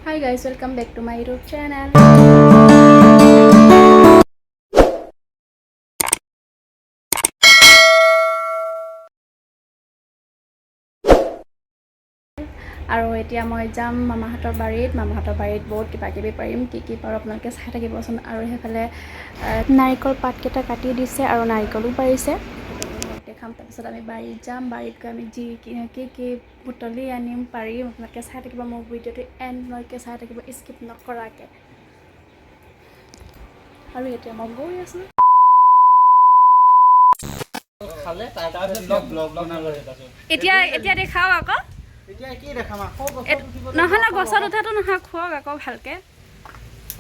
Hi guys, welcome back to my YouTube channel. আৰু এতিয়া মই যাম মামাহঁতৰ বাৰীত। মামাহঁতৰ বাৰীত বহুত কিবা কিবি পাৰিম। কি কি পাৰোঁ আপোনালোকে চাই থাকিবচোন। আৰু সেইফালে নাৰিকল পাতকেইটা কাটি দিছে আৰু নাৰিকলো পাৰিছে দেখাম। তাৰপিছত আমি বাৰীত যাম। বাৰীত গৈ আমি যি কি কি কি বুটলি আনিম, পাৰিম, আপোনালোকে চাই থাকিব। মোৰ ভিডিঅ'টো এণ্ডলৈকে চাই থাকিব স্কিপ নকৰাকৈ। আৰু এতিয়া মই গৈ আছোঁ। খালে, তাৰপিছত ব্লগ বনালো। এতিয়া দেখাওক আকৌ। এতিয়া কি দেখাম আকৌ? গছত উঠিব? নহয় নহয়, গছত উঠাটো নহয়, খুৱাওক আকৌ ভালকে।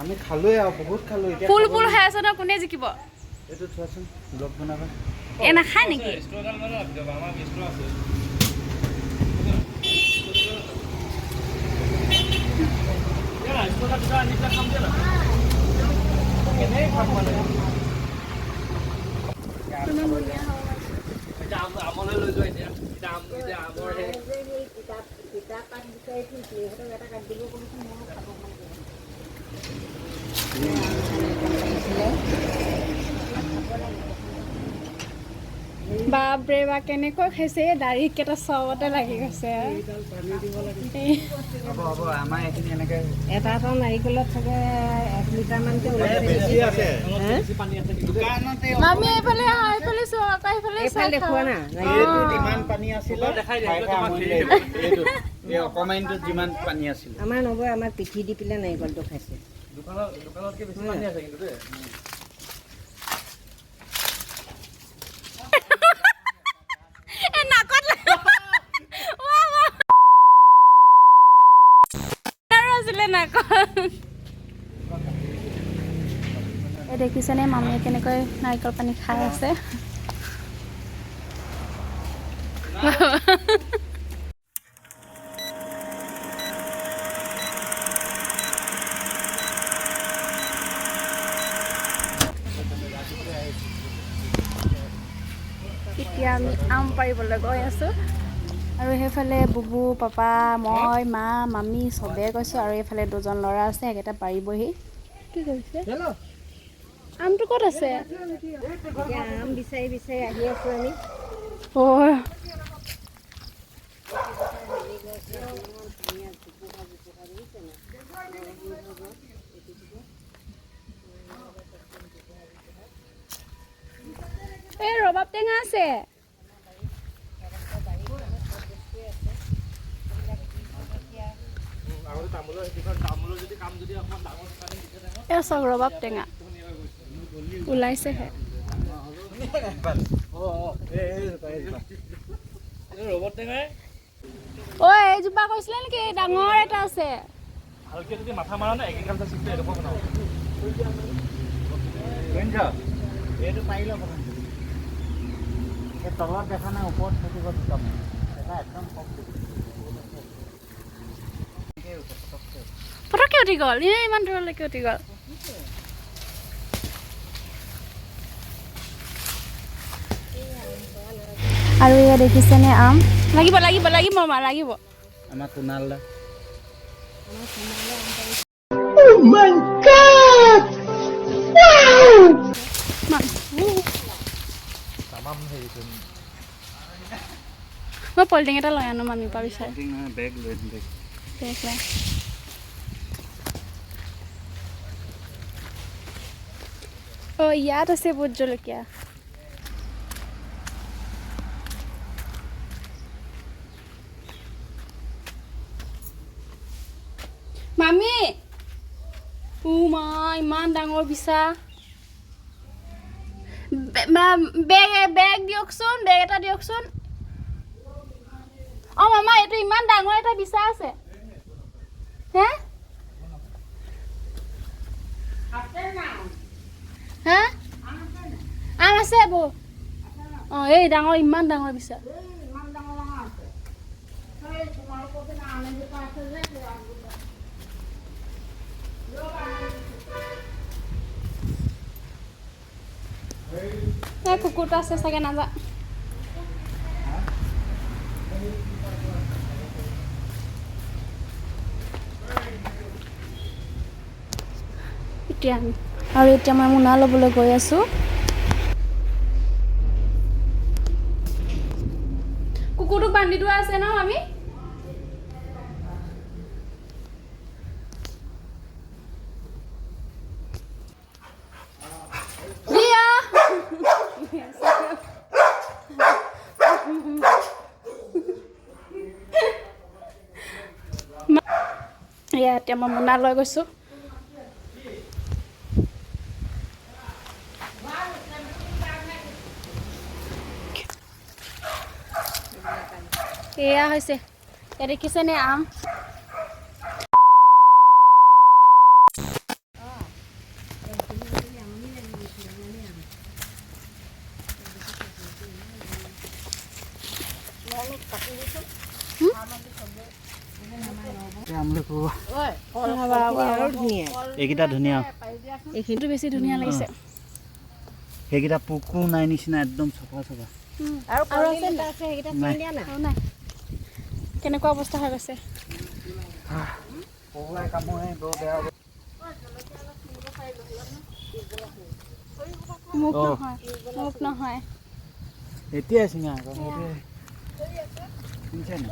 আমি খালোৱে আৰু বহুত খালো এতিয়া। পুল পুল হৈ আছে ন, কোনে জিকিব? এইটো থোৱাচোন, ব্লগ বনাবা। এ নাখায় নেকি? ইমান ধুনীয়া হ'ব। আমলৈ লৈ যোৱা এতিয়া। এতিয়া আম, এতিয়া আমৰ সেই তিতা পাত বিচাৰি ফুৰিছিলে, ইহঁতক এটা কাটি দিব ক'বচোন, মোৰো খাব মন গৈছে। পাৰিছিলে। বাপৰে বা, কেনেকৈ খাইছে! এই দাঢ়িকেইটা চবতে লাগি গৈছে। এই, হ'ব হ'ব, আমাৰ এইখিনি এনেকে। এটা এটা নাৰিকলত চাগে 1 লিটাৰমানকৈ ওলাই। বেছি আছে। বেছি পানী আছে কিন্তু দেই। দোকানতে। মামী, এইফালে আহা, এইফালে চোৱা আকৌ, এইফালে এইফালে চাই। দেখুওৱা না। এইটোত ইমান পানী আছিলে। দেখাই দিয়া, খাই খাই তোমাক আমনি হেৰি লাগিল। এইটোত এই অকণমানটোত যিমান পানী আছিলে। আমাৰ নবৌৱে আমাক পিঠি দি পেলাই নাৰিকলটো খাইছে। দোকানতকে বেছি পানী আছে কিন্তু দেই। এই নাকত ৱাহ, ৱাহ। আৰু আছিলে নাকত। এই দেখিছেনে মামীয়ে কেনেকৈ নাৰিকল পানী খাই আছে? এতিয়া আমি আম পাৰিবলৈ গৈ আছোঁ। আৰু সেইফালে বুবু, পাপা, মই, মা, মামী চবেই গৈছোঁ। আৰু এইফালে দুজন ল'ৰা আছে, সেইকেইটা পাৰিবহি। কি কৰিছে? আমটো ক'ত আছে? এতিয়া আম বিচাৰি বিচাৰি আহি আছোঁ আমি। অ' এই ৰবাব টেঙা আছে। আগতে তামোলৰ সেইখন তামোলৰ যদি কাম যদি অকণমান ডাঙৰ দোকানী দিছে নহয়। এই চাওক, ৰবাব টেঙা ওলাইছেহে। অঁ, এই ৰবট টেঙাই। ঐ, এইজোপা কৈছিলে নেকি? ডাঙৰ এটা আছে। ভালকে যদি মাথা মাৰা না, এগ্ৰিকালচাৰ চিটটো এডোখৰ বনাব। শুনিছ? এইটো পাৰি লওক প্ৰথম। এই তলত দেখা নাই, ওপৰত থাকিব দুটামান। এটা একদম কম। পটককৈ উঠি গ'ল। এই ইমান দূৰলৈকে উঠি গ'ল। আৰু এয়া দেখিছেনে আম? লাগিব, লাগিব, লাগিব মা, লাগিব। আমাৰ কুণাল দা। মা, তামাম হেৰিটো। মই পলিথিন এটা লৈ আনো মামীৰ পৰা বিচাৰি। বেগ লৈ আনিম, বেগ। বেগ লৈ। অঁ, ইয়াত আছে ভোট জলকীয়া। মামী, উ মা, ইমান ডাঙৰ বিচা! বেগ, বেগ দিয়কচোন, বেগ এটা দিয়কচোন। অঁ মামা, এইটো ইমান ডাঙৰ এটা বিচা আছে। হে হা, আম আছে বৌ। অঁ, এই ডাঙৰ, ইমান ডাঙৰ বিচা। ইমান ডাঙৰ ডাঙৰ আছে। এই তোমালোকৰ পিনে আম এজোপা আছে যে, সেই আমজোপা। এই কুকুৰটো আছে চাগে, নাযা। এতিয়া আৰু এতিয়া মই মোনা ল'বলৈ গৈ আছোঁ। কুকুৰটোক বান্ধি থোৱা আছে ন আমি? দিয়া। এয়া এতিয়া মই মোনা লৈ গৈছোঁ। এয়া হৈছে, এয়া দেখিছেনে আম? এইকেইটা ধুনীয়া। এইখিনিতো বেছি ধুনীয়া লাগিছে। সেইকেইটা পোকো নাই নিচিনা, একদম চফা চফা। আৰু কলডিল এটা আছে, সেইকেইটা নাই। ছিঙি দিয়া না। আৰু নাই, কেনেকুৱা অৱস্থা হৈ গৈছে। পৰুৱাই কামোৰে বৰ বেয়া। মোক অ। নহয়, মোক নহয়। এতিয়াই চিঙা আকৌ সেইটোৱে। শুনিছে নাই?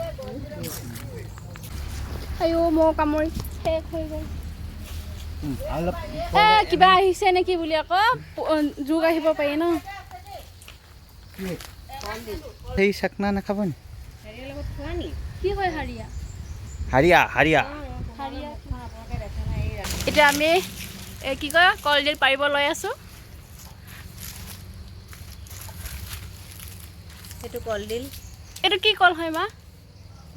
আইঅ, মহ কামুৰি শেষ হৈ গ'ল। আৰু অলপ। এ কিবা আহিছে নেকি বুলি আকৌ জোক আহিব পাৰি ন। সেই চাকনা নাখাব নি? হেৰিৰ লগত খোৱা নি? কি হয় হাৰিয়া? হাৰিয়া, হাৰিয়া। হাৰিয়া। এতিয়া আমি এ কি কয় কলডিল পাৰিব লৈ আছোঁ। সেইটো কলডিল। এইটো কি কল হয় মা?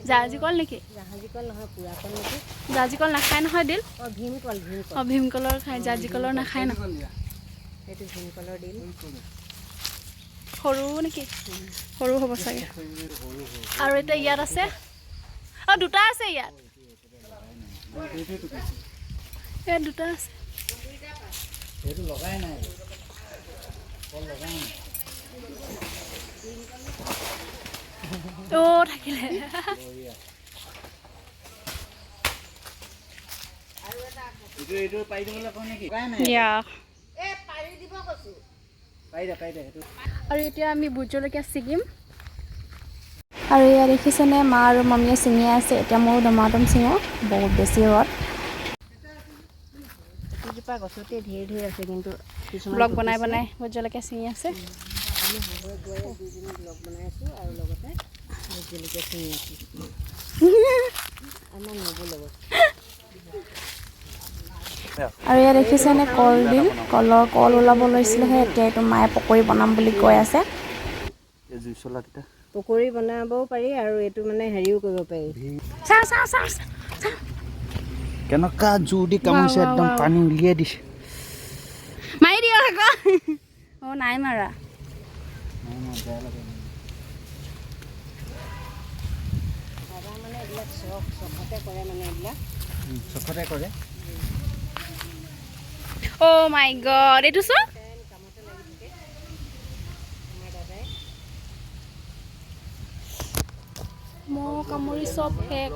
জাহাজী কল নেকি? জাহাজী কল নহয়, পুৰা কল নেকি? জাহাজী কল নাখায় নহয় দিল। অঁ, ভীমকল, ভীমকল। অঁ, ভীমকলৰ খায়, জাহাজী কলৰ নাখায় ন। সেইটো ভীমকলৰ ডিল। সৰু নেকি? সৰু হ'ব চাগে। আৰু এতিয়া ইয়াত আছে, অঁ, দুটা আছে ইয়াত। ইয়াত দুটা আছে। সেইটো লগাই নাই, কল লগাই নাই। অ' থাকিলে। এইটো পাৰি দিবলৈ কওঁ নেকি? লগাই নাই। ইয়া। এই পাৰি দিব কৈছোঁ। পাৰি দে, পাৰি দে সেইটো। আৰু এতিয়া আমি ভোট জলকীয়া ছিগিম। আৰু এয়া দেখিছেনে, মা আৰু মামীয়ে ছিঙি আছে। এতিয়া ময়ো দমাদম ছিঙো, বহুত বেছি ৰ'দ। প্ৰতিজোপা গছতে ধেৰ ধেৰ আছে, কিন্তু কিছুমান ব্লগ বনাই পকিছে। বনাই ভোট জলকীয়া ছিঙি আছে। আমি শাহুৱে বোৱাৰীয়ে দুইজনী ব্লগ বনাই আছোঁ আৰু লগতে ভোট জলকীয়া ছিঙি আছোঁ আমাৰ নবৌৰ লগত। আৰু এয়া দেখিছেনে কলডিল, কলৰ কল ওলাব লৈছিলেহে। এতিয়া এইটো মায়ে পকৰি বনাম বুলি কৈ আছে। এই জুই চলাকেইটা। পকৰি বনাবও পাৰি আৰু এইটো মানে হেৰিও কৰিব পাৰি। চাওঁ চাওঁ চাওঁ চাওঁ। কেনেকুৱা জোৰ দি কামুৰিছে। ৱাও, একদম ৱাও। পানী উলিয়াই দিছে। মাৰি দিয়ক আকৌ। অঁ, নাই মাৰা। নাই নাই, বেয়া লাগে। দাদা মানে এইবিলাক চখ চখতে কৰে মানে এইবিলাক। চখতে কৰে। অ' মাই গড, এইটো চোৱা। টাইম কামতে লাগি থাকে আমাৰ দাদাই। মহ কামুৰি চব শেষ।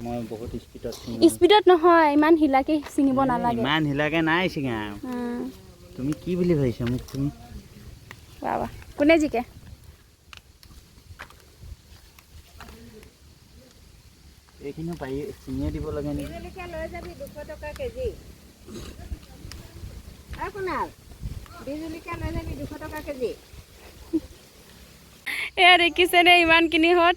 মই বহুত স্পীডত ছিঙো। স্পীডত নহয়, ইমান হিলাকে ছিঙিব নালাগে। ইমান হিলাকে নাই ছিঙা। তুমি কি বুলি ভাবিছা মোক তুমি? বাবা, কোনে জিকে? এইখিনিও পাৰি ছিঙিয়ে দিব লাগে নেকি? জলকীয়া লৈ যাবি, 200 টকা কেজি। আৰু কুণাল, বিহ জলকীয়া লৈ যাবি, 200 টকা কেজি। এয়া দেখিছেনে, ইমানখিনি হত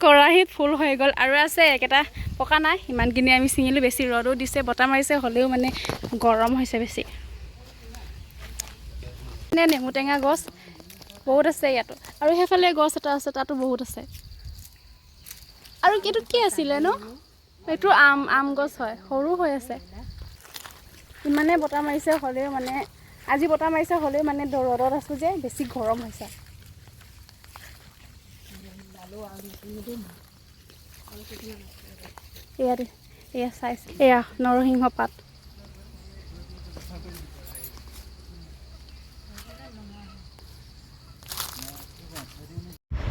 কেৰাহীত ফুল হৈ গ'ল আৰু আছে একেটা পকা নাই। ইমানখিনি আমি ছিঙিলোঁ। বেছি ৰ'দো দিছে, বতাহ মাৰিছে, হ'লেও মানে গৰম হৈছে বেছি। নে নেমু টেঙা গছ বহুত আছে ইয়াতো, আৰু সেইফালে গছ এটা আছে, তাতো বহুত আছে। আৰু এইটো কি আছিলে ন? এইটো আম, আম গছ হয়, সৰু হৈ আছে। ইমানে বতাহ মাৰিছে হ'লেও মানে, আজি বতাহ মাৰিছে হ'লেও মানে ৰ'দত আছোঁ যে বেছি গৰম হৈছে। এয়া দে, এয়া চাইছে, এয়া নৰসিংহ পাত।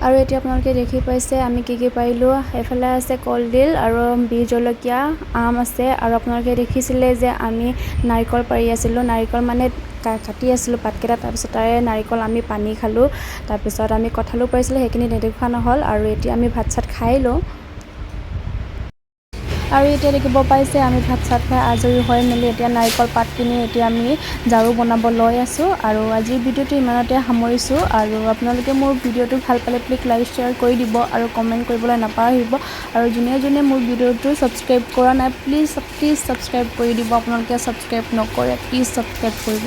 আৰু এতিয়া আপোনালোকে দেখি পাইছে আমি কি কি পাৰিলোঁ। এইফালে আছে কলডিল আৰু বিহ জলকীয়া, আম আছে। আৰু আপোনালোকে দেখিছিলে যে আমি নাৰিকল পাৰি আছিলোঁ, নাৰিকল মানে কাটি আছিলোঁ পাতকেইটা, তাৰপিছত তাৰে নাৰিকল আমি পানী খালোঁ। তাৰপিছত আমি কঁঠালো পাৰিছিলোঁ, সেইখিনি নেদেখুওৱা নহ'ল। আৰু এতিয়া আমি ভাত চাত খাই লওঁ। আৰু এতিয়া দেখিব পাইছে আমি ভাত চাত খাই আজৰি হৈ মেলি এতিয়া নাৰিকল পাতখিনি এতিয়া আমি ঝাৰু বনাব লৈ আছোঁ। আৰু আজিৰ ভিডিঅ'টো ইমানতে সামৰিছোঁ। আৰু আপোনালোকে মোৰ ভিডিঅ'টো ভাল পালে প্লিজ লাইক, শ্বেয়াৰ কৰি দিব আৰু কমেণ্ট কৰিবলৈ নাপাহৰিব। আৰু যোনে যোনে মোৰ ভিডিঅ'টো ছাবস্ক্ৰাইব কৰা নাই, প্লিজ প্লিজ ছাবস্ক্ৰাইব কৰি দিব। আপোনালোকে ছাবস্ক্ৰাইব নকৰে, প্লিজ ছাবস্ক্ৰাইব কৰিব।